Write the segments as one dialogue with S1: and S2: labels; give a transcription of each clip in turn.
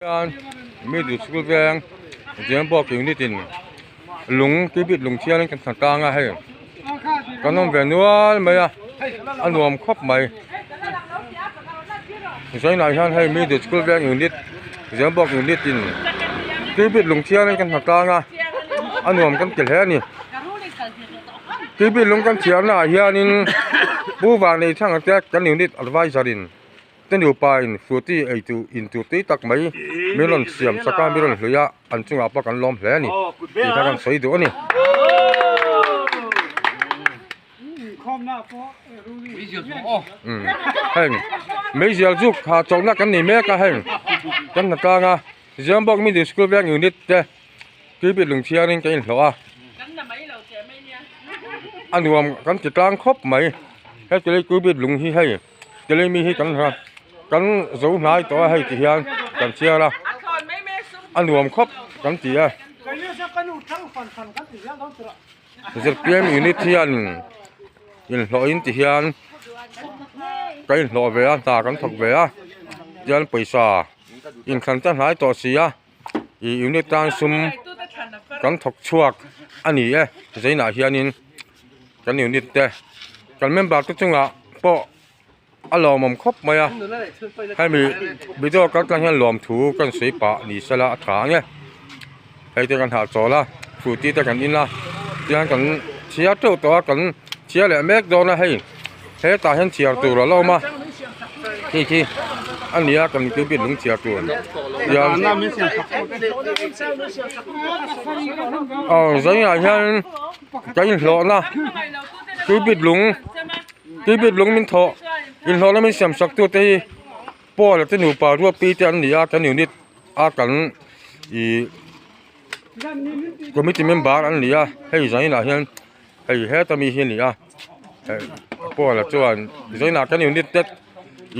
S1: Hian middle school veng Zembawk unit in lung tui lung thian kan thla tlang a hei kan awm ve nual mai a a nuam khawp mai zainah hian hei middle school veng unit Zembawk unit in tui lung thian kan thla tlang a a nuam kan ti hle a ni tui lung kan thiarna ah hianin pu Vanneihthanga te kan unit adviser in. Te nupa in fruity ei tur in tur tui tak mai min rawn siam sak a min rawn hlui a an chungah pawh kan lawm hle a ni tih kha kan sawi duh a ni. Heng meizial zuk ha chawlhna kan nei mek a heng kan hna tlang a Ziambawk Middle School veng unit te Tuibit lungchhiarin ka inhlawh a a nuam kan ti tlang khawp mai heti lai Tuibit lung hi hei. Telemi hi kan ha kan zo hnai tawh a hei ti hian kan chhiar a a nuam khawp kan ti a zpm unit hian inhlawhin ti hian ka inhlawh ve a hna kan thawk ve a tian pawisa inthlan te hnai tawh si a ih unit tan sum kan thawk chhuak a ni e zainah hianin. Kan unit te kan member te chungah pawh a lawmawm khawp mai a hemi video kal tlang hian lawmthu kan sawi pah ni sela a tha ang e hei te kan hahchawl a scooty te kan in a tihian kan chhiar teuh tawh a kan chhiar leh mek dawn a hei hetah hian chhiar tur a la awm a khi khi a ni a kan tui lung chhiar tur tihian aw zainah hian. Ka inhlawhna tuibit lung tuibit lung min thawh inhlawhna min siam sak tute hi Paul te nupa ruatpui te an ni a kan unit a kan ih committee member an ni a hei zaninah hian hei heta mi hi a ni a Paul a chuan zaninah kan unit te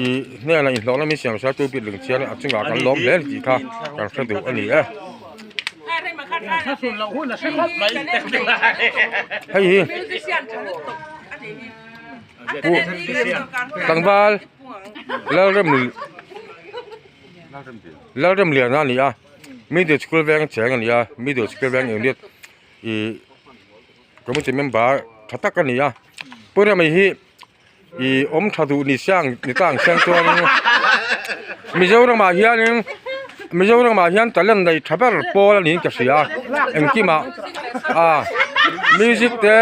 S1: ih hnenah inhlawhna min siam sak tuibit lung chhiar a chungah kan lawm hle a ni tih kha kan hre duh a ni e. Hei hi tlangval Lalrem Lalremliana a ni a middle school veng cheng a ni a middle school veng unit ih committee member tha tak a ni a pu Remi hi ih awm tha duh ni siang ni ta ang siang chuan Mizoramah hianin Mizoramah hian talent nei tha ber pawl a niin ka hria engkimah a music te.